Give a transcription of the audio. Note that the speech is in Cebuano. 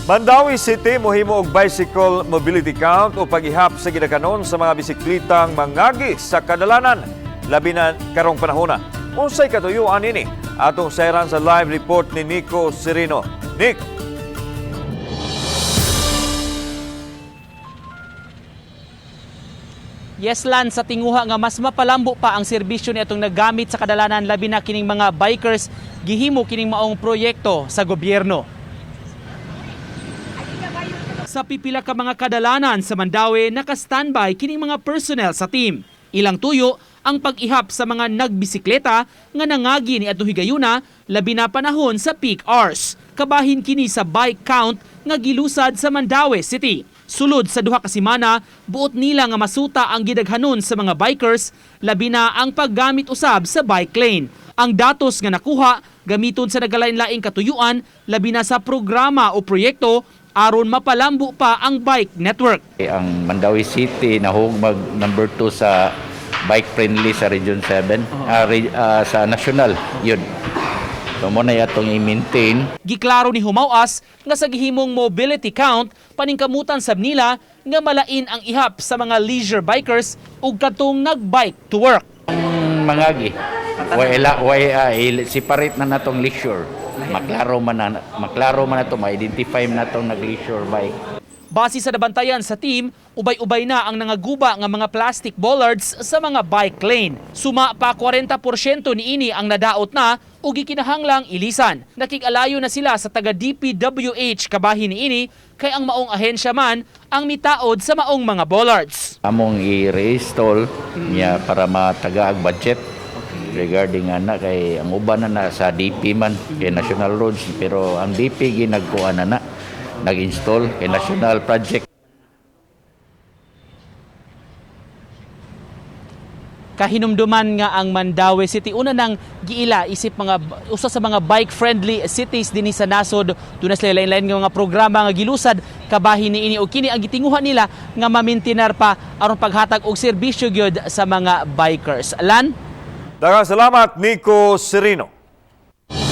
Mandaue City mohimo og bicycle mobility count o pag-ihap sa gidakanon sa mga bisiklitang mangagi sa kadalanan, labi na karong panahona. Unsay katuyuan ini? Atong sayran sa live report ni Nico Serino. Nick. Yes, Lan, sa tinguha nga mas mapalambo pa ang serbisyo ni atong naggamit sa kadalanan, labi na kining mga bikers, gihimo kining maong proyekto sa gobyerno. Sa pipila ka mga kadalanan sa Mandaue, naka-standby kining mga personnel sa team. Ilang tuyo ang pag-ihap sa mga nagbisikleta nga nangagi ni atong higayuna, labi na panahon sa peak hours. Kabahin kini sa bike count nga gilusad sa Mandaue City. Sulod sa 2 ka semana, buot nila nga masuta ang gidaghanon sa mga bikers, labi na ang paggamit usab sa bike lane. Ang datos nga nakuha, gamiton sa nagalain-laing katuyuan, labi na sa programa o proyekto aron mapalambo pa ang bike network. Ang Mandaue City nahug mag number 2 sa bike friendly sa Region 7, sa national yun. So mo na atong i-maintain. Giklaro ni Humawas nga sa gihimong mobility count, paningkamutan sab nila nga malain ang ihap sa mga leisure bikers ug katong nag-bike to work. Ang mangagi. Way ila way separate na natong leisure. Maklaro man nato, ma-identify man natong nag-leisure bike. Base sa nabantayan sa team, ubay-ubay na ang nangaguba nga mga plastic bollards sa mga bike lane. Suma pa 40% niini ang nadaot na ug gikinahanglang ilisan. Nakig-alayo na sila sa taga DPWH kabahin niini kay ang maong ahensya man ang mitaod sa maong mga bollards. Among i-reinstall niya para mataga ang budget regarding ana, kay ang uban na na sa DP man kay National Roads, pero ang DP ginagkuan na na nag-install kay national project. Kahinumduman nga ang Mandaue City una nang giila isip mga usa sa mga bike friendly cities dinhi sa nasod. Duna sila lain-lain nga mga programa nga gilusad kabahin niini, ug kini ang gitinguha nila nga mamintinar pa aron paghatag og serbisyo gyud sa mga bikers. Lan. Daghang salamat, Nico Serino.